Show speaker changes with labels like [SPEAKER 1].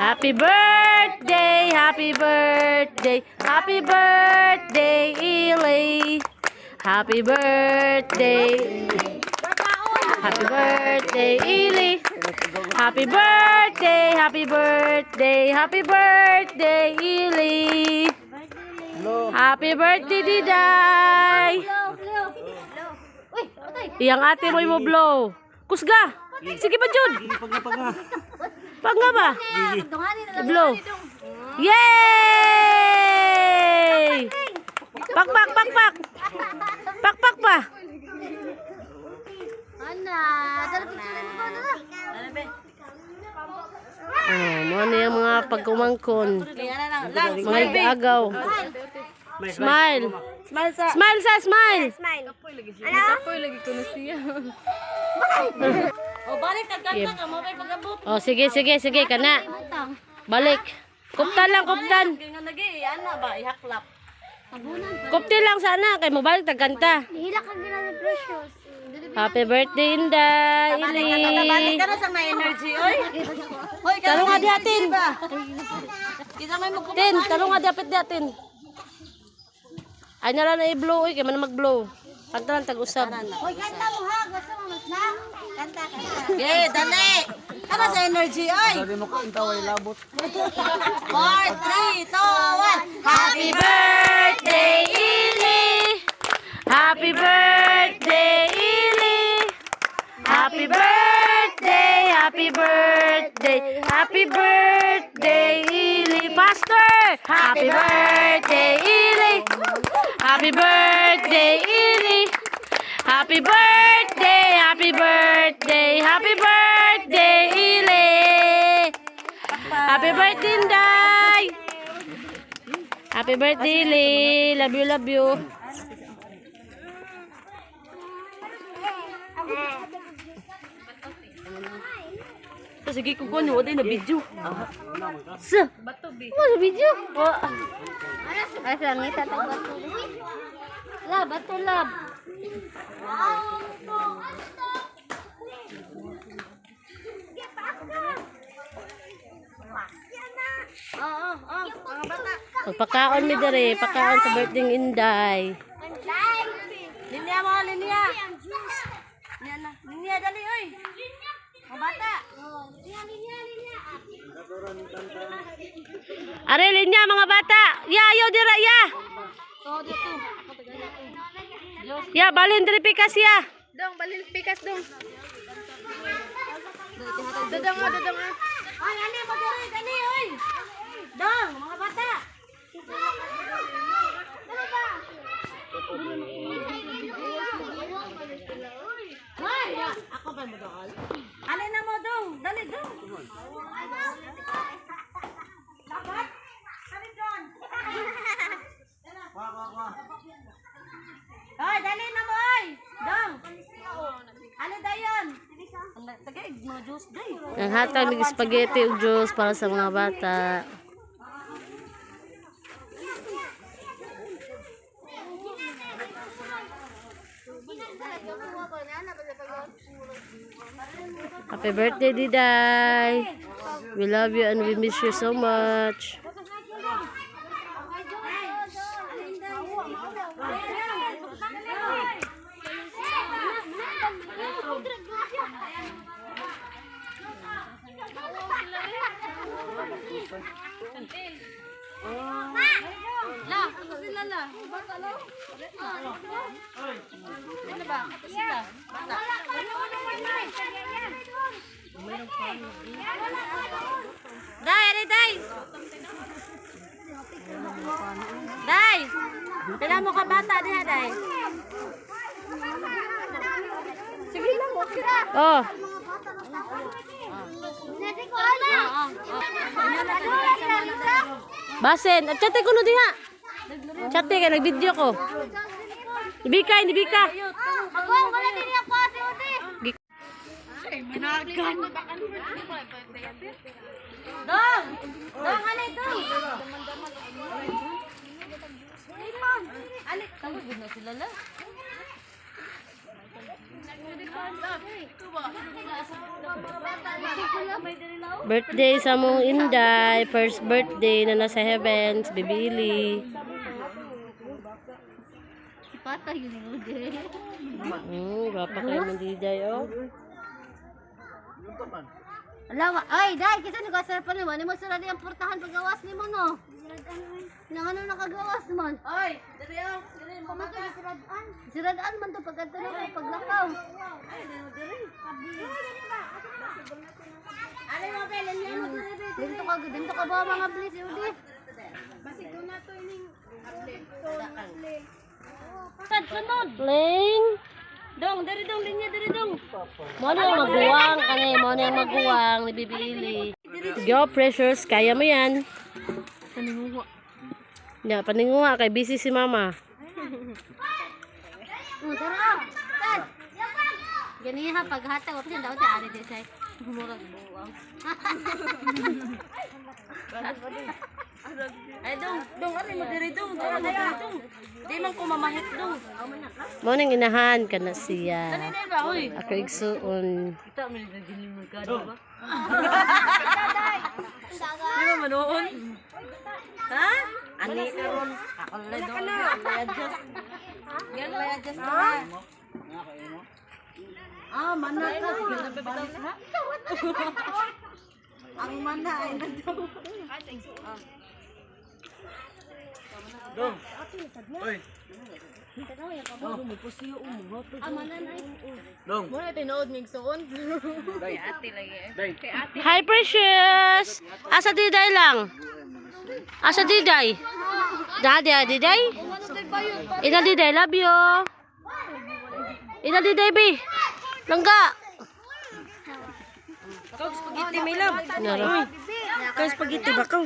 [SPEAKER 1] Happy birthday, happy birthday, happy birthday, Ili. Happy birthday. Happy birthday, Ili. Happy birthday, happy birthday, happy birthday, Ili. Happy birthday, Diday.
[SPEAKER 2] Blow, blow. Blow. Uy, patay.
[SPEAKER 1] Iyang ate mo mo blow. Kusga. Sige pa, Jud. Pag nga ba?
[SPEAKER 2] Dunganin na lang.
[SPEAKER 1] Blow. Yay! Pakpak, pakpak. Pakpak pa.
[SPEAKER 2] Ana, dala picture mo ba na?
[SPEAKER 1] Oh, mo na yung mga pagkumangkon. Mga igaagaw. Smile.
[SPEAKER 3] Smile sa.
[SPEAKER 1] Smile sa, smile.
[SPEAKER 2] Smile.
[SPEAKER 3] O balik kag kanta ka mo may pagabot.
[SPEAKER 1] Oh, sige, sige, sige, kana. Balik. Kuptan lang, kuptan.
[SPEAKER 3] Nga nagi ana ba ihaklap.
[SPEAKER 1] Kupti lang sana kay mobalik tag kanta.
[SPEAKER 2] Nihila ka gina ni Precious.
[SPEAKER 1] Happy birthday, Inday.
[SPEAKER 3] Balik
[SPEAKER 1] Ili.
[SPEAKER 3] ka na sa may energy oy. Hoy,
[SPEAKER 1] Tarong nga di atin.
[SPEAKER 3] Kita may magkupa.
[SPEAKER 1] Tin, tarong nga dapat di atin. Ay nala na i-blow oy kay man mag-blow. Kanta lang tag-usab.
[SPEAKER 2] Hoy, kanta mo ha. Gusto mo mas na? Kanta, kanta.
[SPEAKER 3] Okay, dali. Kana sa energy oy.
[SPEAKER 4] Dali mo kanta way labot.
[SPEAKER 3] 4, 3, 2, 1.
[SPEAKER 1] Happy birthday, Ili. Happy birthday, Ili. Happy birthday, happy birthday, happy birthday, Ili. Faster! Happy birthday, Ili. Happy birthday, Ili. Happy birthday, happy birthday, happy birthday, Ili. Happy birthday, Inday. Happy birthday, Ili. Love you, love you. Sige, kung kuno, wala na video. Sa? Bato, Wala video.
[SPEAKER 2] Ay, langit at bato. La, bato lab.
[SPEAKER 3] Oo, mga bata.
[SPEAKER 1] Magpakaon mi dere, pakaon sa birthday ng Inday.
[SPEAKER 3] Linya mo, linya. Linya na. Linya dali oy. Mga bata.
[SPEAKER 1] Are linya mga bata. Ya, ayo dira ya. Ya, balin diri pikas ya.
[SPEAKER 5] Dong, balil pikas dong. Dadang ah, dadang ah.
[SPEAKER 3] Ay, ali mo dali, dali oy. Dong, mga bata. Ay, ako ba mo doon? Ali na mo dong, dali dong. Dapat? Dali doon. Oy, dali na mo oy. Dong. Ali dayon. Tagay, mga juice day.
[SPEAKER 1] Ang hatag ng spaghetti ug juice para sa mga bata. Happy birthday, Diday. We love you and we miss you so much.
[SPEAKER 3] La, ako sila la. Bata lo. Ano ba? Ako sila. Bata. Day, ari day. Day. Pila mo ka bata diha day. Sige lang, okay.
[SPEAKER 1] Oh, basen. At chate ko no diha. Chate kay nag-video ko. Ibika, ibika.
[SPEAKER 2] Agong, wala din ako si Ode.
[SPEAKER 3] Dong! Dong, ali dong. Ali, tawag na sila la.
[SPEAKER 1] Birthday sa mong Inday, first birthday na nasa heavens, bibili.
[SPEAKER 2] Si Pata yun yung ude.
[SPEAKER 1] Gwapa kayo mong diday, oh.
[SPEAKER 2] Alawa, ay, dai, kasi nag-asar pa naman. Ano mo sila ang portahan paggawas ni mo, no? Nang ano nakagawas man?
[SPEAKER 3] Oy, diri oh. Diri mo mata.
[SPEAKER 2] Siradaan man to pagkanto na paglakaw. Dito ka ba mga bliss, Udi?
[SPEAKER 1] Sad sunod. Ling.
[SPEAKER 3] Dong, diri dong linya diri dong.
[SPEAKER 1] Mo na yung maguwang kani, mo na yung maguwang ni Bibili. Go pressures, kaya mo yan.
[SPEAKER 5] Paninguha.
[SPEAKER 1] Ya, paninguha kay busy si mama.
[SPEAKER 2] Tara. Sad. Ganiha paghatag ako daw ta ari di say. Murag buwang.
[SPEAKER 3] Ay dong, dong ari mo diri dong, diri mo diri dong. Di man ko mamahit dong.
[SPEAKER 1] Mo nang inahan ka na siya.
[SPEAKER 3] Dili ba oy?
[SPEAKER 1] Ako igsuon.
[SPEAKER 3] Kita mo ni gili mo ka ba? Di ba manuon? Ha? Ani karon. Ako lang dong. Adjust. Yan lang adjust na. Ah, mana ka. Ang mana ay nandun.
[SPEAKER 4] Dong. Oy. Dong.
[SPEAKER 5] Muna tinuod ng suon.
[SPEAKER 4] Day. Day.
[SPEAKER 1] Hi Precious. Asa diday lang? Asa diday? Dadi diday? Ina diday love you. Ina diday bi. Langga.
[SPEAKER 3] Kau spaghetti may love.
[SPEAKER 1] Naro.
[SPEAKER 3] Kau spaghetti ba kau?